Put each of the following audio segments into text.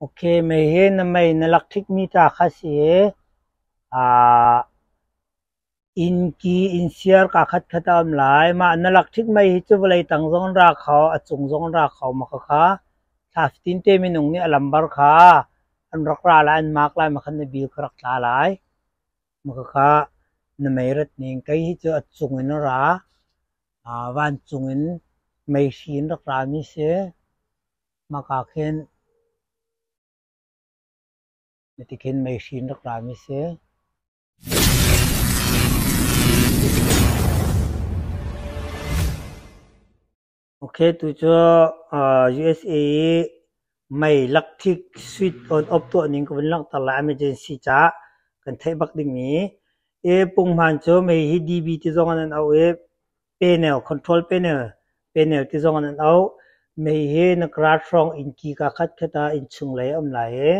Ok, mei hi na mei na lak ṭhikmi ta kha si i innki innsiar kaa khatkhat a um lai. Mah na lak ṭhik mei hi cu vawlei tang zong an ra kho, a cung zong an ra kho. Mah khakha thla fatin te minung nih a lambar kha an rak ra lai, an maak lai, mah khan na bil kha rak tla lai. Mah khakha na mei rat ning. Kei hi cu a cung in a ra. Vancung in meihri in rak rami si. Mah ka khin tikhin meihri in rak rami si. Ok, tu cu USA i mei lakthik switch on off tuah ning ka vun langhter lai emergency caah kan theih bak dingmi. I punghman cu mei hi DB ti zong in an auh i panel, control panel, panel ti zong in an auh. Mei hi na garage hrawng innki ka khatkhat ah innchung lei a um lai i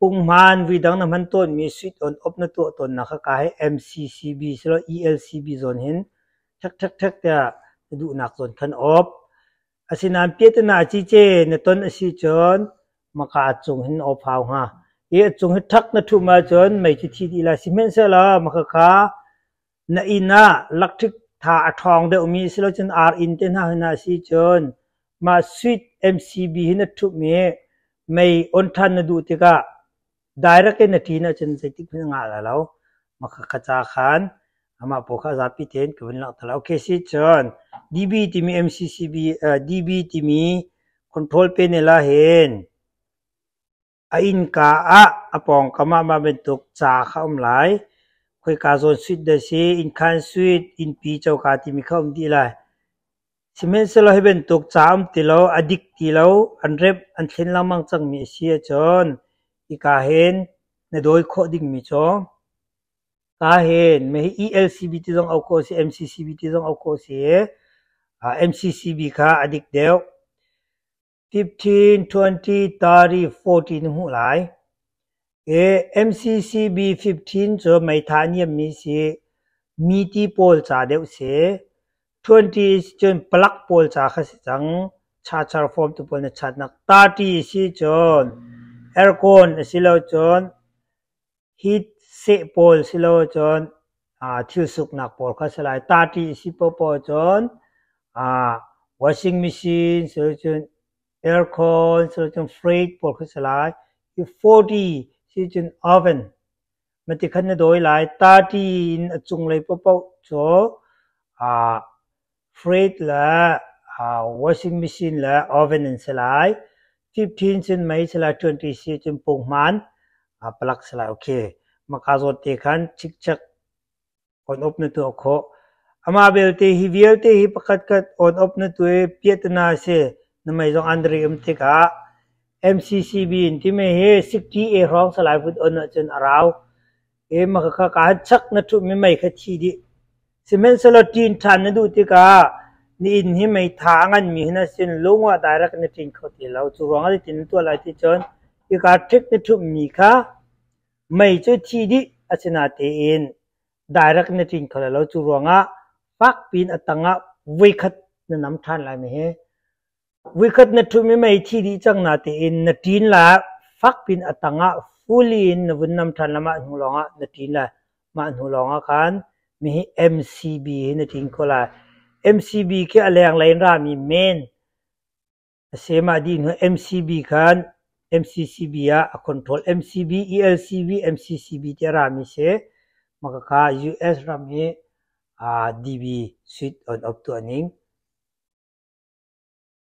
punghman vuidang na hman tawnmi switch on off na tuah tawnnak kha ka hi MCCB silo ELCB zawn hin ṭhek ṭhek ṭhek tiah na duhnak zawn khan off. Asinain piahtana cice na ton a si cun maka a cung hin off hau hnga. Hi a cung hi ṭhak na ṭhum ahcun mei cu thi dih lai. Sihmanhsehlaw maka kha na inn ah electric tha a ṭhawng deuhmi silocun ar inn te hna hin a si cun mah switch MCB hi na ṭhumh i mei on ṭhan na duh tikah direct in na ṭin ahcun zeitik hmanh a ngah lai lo. Mah kha ca khan amah pawl kha zapi tein ka vun langhter lai. Okay si cun DB timi MCCB DB timi control panel ah hin a innka ah a pawngkam ah mah bantuk ca kha a um lai. Khoika zawn suite dah si, innkhan suite, innpi coka timi kha a um dih lai. Sihmanhsehlaw hi bantuk ca um ti lo, a dik ti lo, an remh, an thlen lengmang cangmi a si ahcun hika hin na dawi khawh dingmi cu ka hin hihi ELCB ti zong auh khawh a si, MCCB ti zong auh khawh a si i MCCB kha a dik deuh. 15, 20, 30, 40 na hmuh lai. MCCB 15 cu meitha a niammi si. Miti pawl ca deuh si. 20 cun palak pawl ca kha si cang. Charger form tu pawl na chatnak. 30 si cun aircon a si lo cun heat seh pawl si lo cun thil suknak pawl kha si lai. 30 a si paohpaoh cun washing machine si lo cun aircon si lo cun fridge pawl kha si lai. Hi 40 si cun oven mati khan na dawi lai. 30 in a cunglei paohpaoh cu fridge le washing machine le oven an si lai. 15 cun mei si lai, 20 si cun punghman palak si lai. Okay. Maka zawt te khan chikchek on off na tuah khawh. Amah belte hi vialte hi pakhat khat on off na tuah i piahtana a si. Na mei zong an ri um tikah MCCB in timi hi 60A hrawng salai vun on ahcun a rau. I maka kha ka chak na ṭhumh i mei kha thi dih. Sihmanhsehlaw ṭin ṭhan na duh tikah na inn hi meitha a nganmi hin a sin lung ah direct na ṭin kho ti lo. Cu ruangah zeitin na tuah lai ti cun hika ṭhik na ṭhumhmi kha mei cu thi dih asinatein direct na ṭin kho lai lo. Cu ruangah fakpiin a tangah voikhat na nam ṭhan lai mi hi. Voikhat na ṭhumh i mei thi dih cang natein na ṭin lai, fakpiin a tangah fully in na vun nam ṭhan lai. Mah hnu lawngah na ṭin lai. Mah hnu lawngah khan mihi MCB hi na ṭin kho lai. MCB khi a lenglei in rami men a si. Mah dih hnu MCB khan MCCB ah a control. MCB, ELCB, MCCB ti a rami si. Mah khakha US ram i DB switch on off tuah ning.